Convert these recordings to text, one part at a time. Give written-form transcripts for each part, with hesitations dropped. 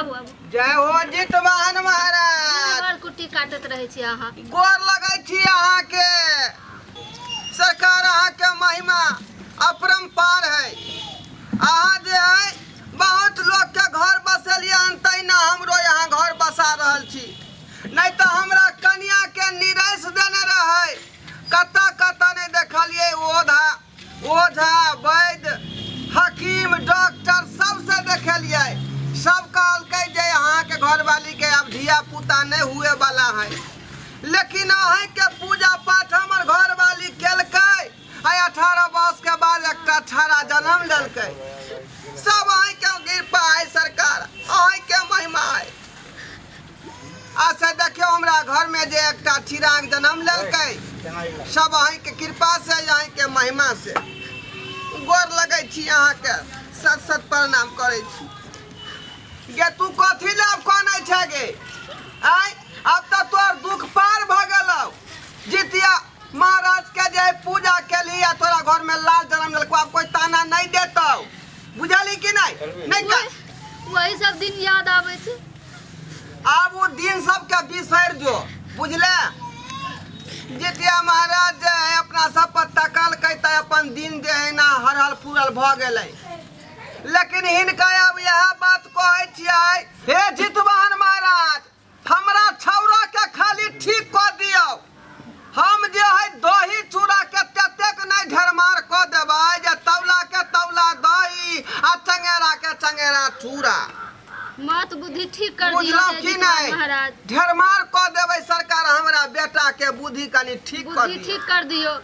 आबू आबू। जय हो जितवाहन महाराज। बड़ कुट्टी काटैत रहै छी अहाँ। गोर लगै छी अहाँके सरकार, अहाँके महिमा अपरम्पार है। अहाँ जे है बहुत लोकके घर बसेलियै हन, तहिना हमरो यहाँ घर बसा रहल छी। नहि तऽ हमरा कनियाके निराश देने रहै, कतऽ कतऽ नहि देखलियै, ओझा ओझा वैद्य हकीम डॉक्टर सबसे देखेलियै, सब कहलकै जे अहाँके घरवालीके आब धिया पुता नहि हुए वाला है। लेकिन अहीँके पूजा पाठ हमर घरवाली केलकै, आ 18 वर्ष के बाद एकटा छाड़ा जन्म लेलकै। सब अहीँके कृपा है सरकार, अहीँके महिमा है। आ से देखियौ हमरा घरमे जे एकटा चिराग जन्म लेलकै, सब अहीँके कृपा से, अहीँके महिमा से। गोर लगै छी अहाँके, सत सत प्रणाम करै छी। गे तू कथी ले आब कनै छै गे? आँय, आब तऽ तोहर दुख पार भऽ गेलौ। जितिया महाराज के जे पूजा केलही आ तोरा घर में लाल जन्म लेलको, आब कोई ताना नहीं देतौ, बुझली कि नहीं? नहीं का वही सब दिन याद आबै छै। आब वो दिन सबके बिसरि जो, बुझले? जितिया महाराज जे है अपना सब पर तकलकै तऽ अपन दिन जे है ना हरहल फुरल भऽ गेलै। लेकिन हिनका आब इएह बात कहै छियै, हे जितवाहन महाराज, हमरा छौड़ा के खाली ठीक कऽ दियौ, हम जे है दही चूड़ा के ततेक नहि ढेरमार कऽ देबै जे तौला के तौला दही आ चंगेरा के चंगेरा चूड़ा। मत बुद्धि ठीक कर दियौ। बुझलहुँ हे कि जितवाहन नहि? महाराज, ढेरमार कऽ देबै सरकार, हमरा बेटा के बुद्धि कनि ठीक कऽ बुद्धि दियौ। ठीक कर दियौ।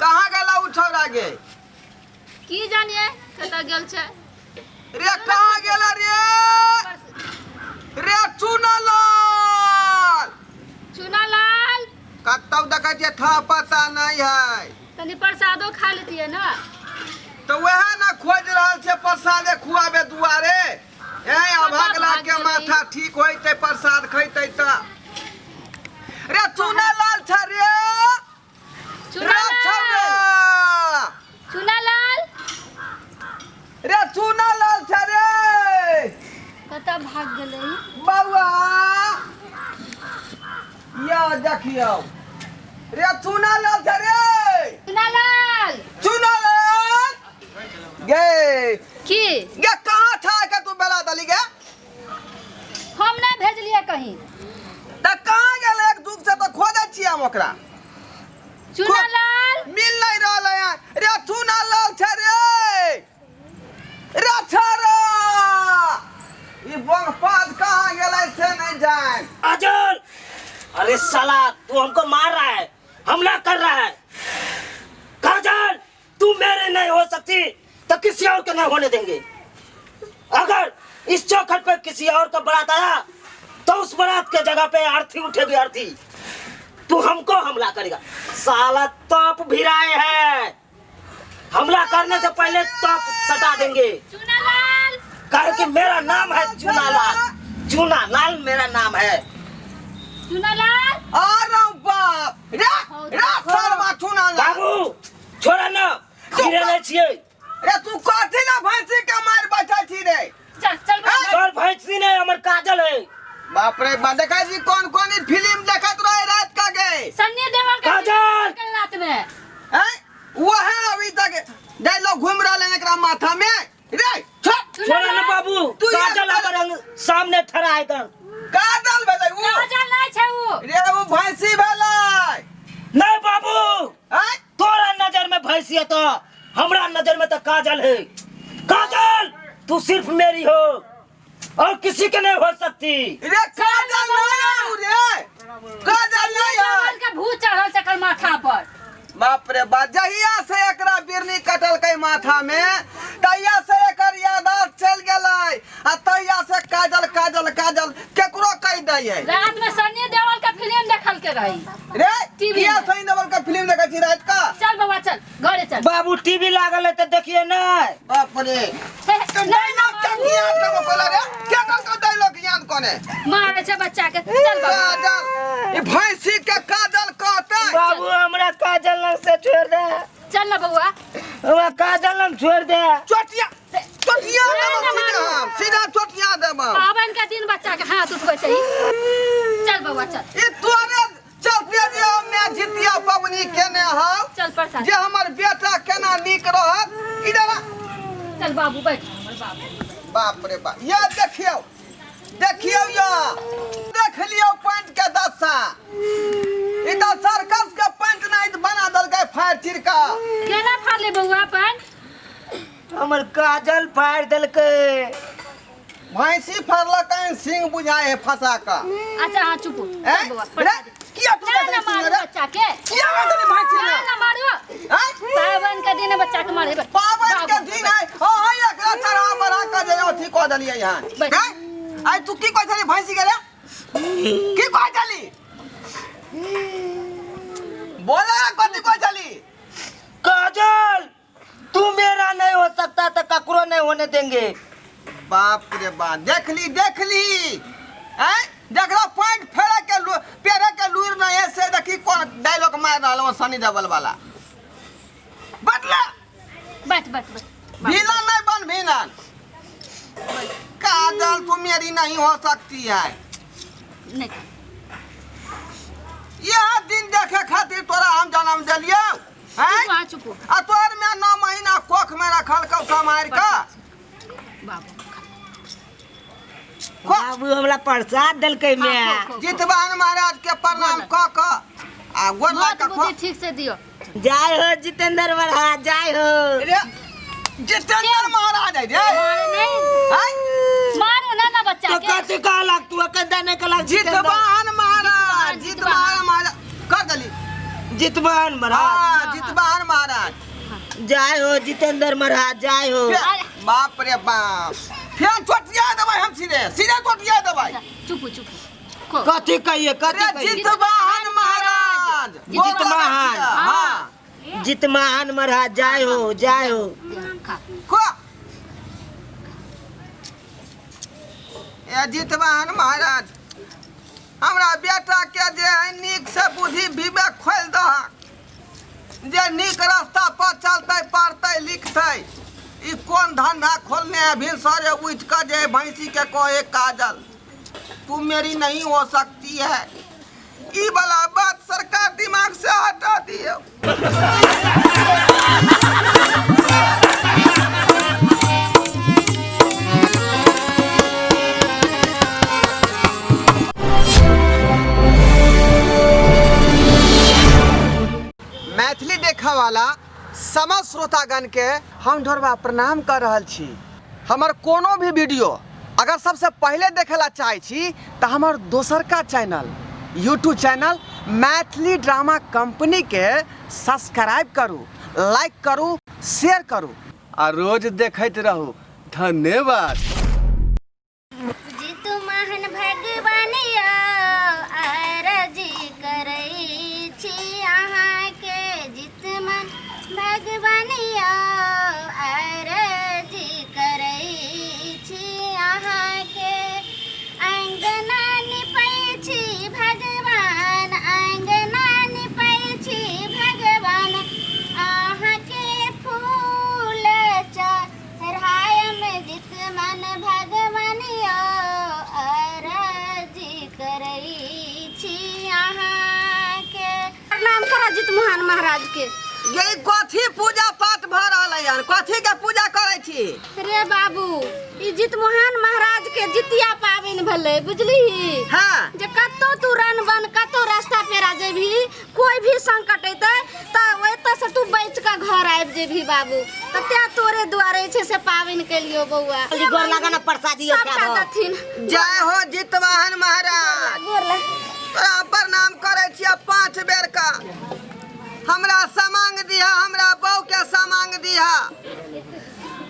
कहाँ गेला उ छौड़ा गे? की जानिए कतऽ गेल छै। रे कहाँ गेला रे? रे चुनालाल, चुनालाल कतौ देखै छियै था पता नहीं है। तनी प्रसादो खा लेतियै ना। तऽ वएह ने खोज रहल छै प्रसादे खुआबे दुआरे। ए अभगला भाग के गेलै। माथा ठीक होइतै प्रसाद खैतै तऽ। रे चुनालाल छै रे, रे चुनालाल, छौड़ा चुनालाल, रे चुनालाल छै रे। कतऽ भाग गेलै? बौआ या देखियौ रे, चुनालाल छै रे। चुनालाल, चुनालाल गे। की गे कहाँ छा के तू बेला दली गे? हम नहीं भेजलियै कहीं। तऽ कहाँ गेल? एक दुख से तऽ खोजै छियै हम ओकरा। चुनालाल मिल नहीं रहल है। रे चुनालाल छै रे, रे छाड़ा ई बंगपाद कहाँ गेलै से नहीं जान। अजल, अरे साला तू हमको मार रहा है, हमला कर रहा है। काजल तू मेरे नहीं हो सकती तो किसी और के नहीं होने देंगे। अगर इस चौखट पे किसी और का बारात आया तो उस बारात के जगह पे अर्थी उठेगी, अर्थी। तू हमको हमला करेगा साला, तोप भिराए है, हमला करने से पहले तोप सटा देंगे। चुनालाल, काहे कि मेरा नाम है चुनालाल, चुनालाल मेरा नाम है। चुनालाल। अरे बाप रे, रे सालवा चुनालाल। बाबू छोड़ा ना, गिरे नहीं छिए। रे तू कथी ना भैंसी के मार बैठल छी रे? चल चल बौआ। सर भैंसी नहीं, हमर काजल है। बाप रे बा, देखै छी कौन कौन ई फिल्म देखैत रहे रात का गे? सन्नी देओल के काजल! के रात में हैं वह अभी तक डायलॉग घूम रहल है एकरा माथा में। रे छोड़, छोड़ा ना बाबू। तू ये काजल हमर सामने ठड़ा है तन। काजल भेलै उ? काजल नहीं छै उ। रे उ भैंसी भेलै। नहीं बाबू, हैं तोरा नजर में भैंसी है तो हमरा नजर में तो काजल है। काजल तू सिर्फ मेरी हो और किसी के नहीं हो सकती। रे काजल नहीं है उ रे, काजल नहीं है। देओल के भूत चढ़ल छै एकर माथा पर। बाप रे बाप, जहिया से एकरा बिरनी कटलकै माथा में तहिया से एकर याददाश्त चलि गेलै, आ तहिया से काजल काजल काजल केकरो कहि दै है। रात में सन्नी देओल के फिल्म देखल के रही रे। टीवी किया में। सनी देओल के फिल्म देखै छी रात का? चल बौआ चल, घरे चल। बाबू टीवी लागल है तो देखिए ना। बाप रे, हे, तो नहीं डायलॉग के ज्ञान देबो कोला रे? के कहलकौ डायलॉग ज्ञान कोने? मारे छै बच्चा के। चल बौआ। काजल, ई भैंसी के काजल कहतै। बाबू हमरा काजल लग से छोड़ दे। चल ना बौआ। हमरा काजल लग छोड़ दे। चोटिया चोटिया नहीं, देबो नहीं, सीधा, मारू। हम सीधा चोटिया देबो। पाबनि के दिन बच्चा के हाथ उठबै छै चल बौआ चल ई तोरे चलते जे हमे जितिया पबनी केने हौ चल प्रसाद जे हमर बेटा केना नीक रहत इधर आ। चल बाबू बैठ हमर बाबू बाप रे बाप ये देखियौ देखियौ यो देख लियौ पैंट के दशा ई तऽ सर्कस के पैंट नहीं बना देलकै फाड़ चिर कऽ केना फाड़ले बौआ अपन हमर काजल फाड़ि देलकै भैंसी फाड़लकै सिंह बुझाए है फंसा कऽ अच्छा हाँ चुप हो। हैं? चल बौआ रे, प्रसाद किया तू ना ना बदली मारू सिंह रे? बच्चा के किया बदली भैंसी ना रे? ना मारू हैं? पावन के दिन बच्चा के मारे पावन के दिन है हाँ हाँ एकरा चढ़ा बढ़ा कऽ जे अथी कऽ देलियै हन बैठ। हैं? आइ तू की कहै छली भैंसी के रे की कहै छली बोला कथी कहै छली काजल तू मेरा नहीं हो सकता तो ककरो नहीं होने देंगे बाप रे बाप देख ली देख ली हैं जकरा पैंट फेरे के पेरे के लूर नहीं है से देखी कौन डायलॉग मार रहल हो सनी देओल वाला बदला बैठ बैठ बैठ भीलन नहीं बन भीलन काजल तू मेरी नहीं हो सकती है नहीं यह दिन देखे खातिर तोरा हम जन्म दिलियौ हैं चुप हाँ चुप हो। आ तोर में 9 महीना कोख में रखल कौ समार का बाबू बाबू हमरा प्रसाद देलकै हाँ, मैं खो, खो, खो। जितवान महाराज के प्रणाम क क आ गोर लाग मत के बुद्धि ठीक से दियो जय हो जितेंद्र महाराज जय हो रे जितेंद्र महाराज है रे मारे नहीं हैं? मारो ना ना बच्चा तो के कथी कहलक तू अकंदा नहीं कहलक जितवान महाराज जितवान, जितवान महाराज कर दली जितवान महाराज हाँ जितवान महाराज जय हो जितेंद्र महाराज जय हो अरे। बाप रे बाप फेर चोटिया देबै हम सीधे सीधे चोटिया देबै चुप हो, चुप हो। खो कथी कहिए कथी अरे कहिए जितवाहन महाराज जितवाहन। हाँ जितवाहन महाराज जय हो जय हो खा को ए जितवाहन महाराज हमरा बेटा के जे है नीक से बुद्धि विवेक खोलि दहक जे नीक रास्ता पर चलतै पढ़तै लिखतै ई कोन धंधा खोलने है भिनसरे उठि कऽ जे भैंसी के कहे काजल तू मेरी नहीं हो सकती है ई वाला बात सरकार दिमाग से हटा दियो। मैथिली देखऽ वाला समस्त श्रोतागण के हम ढोरबा प्रणाम कर रहल छी। हमर कोनो भी वीडियो अगर सबसे पहले देखे ला चाहे छी तऽ हमर दोसरका channel YouTube channel Maithili drama company के सब्सक्राइब करू, लाइक करू, शेयर करू आ रोज देखैत रहू। धन्यवाद। जितु महान भगवान यौ अरजी करै छी अहाँके जित मन भगवान यौ अरजी करै छी अहाँके अङ्गना निपै छी भगवान अङ्गना निपै छी भगवान अहाँके फूल चढ़ायम जित मन भगवान यौ अरजी करै छी अहाँके। प्रणाम करऽ जित मोहन महाराज के। ये कथी पूजा पाठ भऽ रहल है यार? कथी के पूजा करै छी? रे बाबू, ई जितमोहन महाराज के जितिया पाबनि भेलै, बुझलिही? हाँ। जे कतौ तू रन बन, कतौ रास्ता पेरा जेबही, कोई भी संकट एतै तऽ एतऽ से तू बचि कऽ घर आबि जेबही बाबू। तऽ तें तोरे दुआरे छै से पाबनि केलियौ बौआ। जल्दी गोर लागा ना प्रसादी सबटा देथिन। जय हो जितवाहन महाराज। गोर लाग। तोरा प्रणाम करै छियै 5 बेर का। हमरा समांग दिहा, हमरा बहू के समांग दिहा,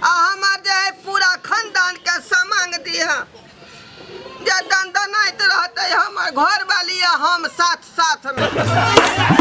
आ हमर जे है पूरा खानदान के समांग दिहा, जे दंदनाइत रहतै हमर घर वाली आ हम साथ साथ में।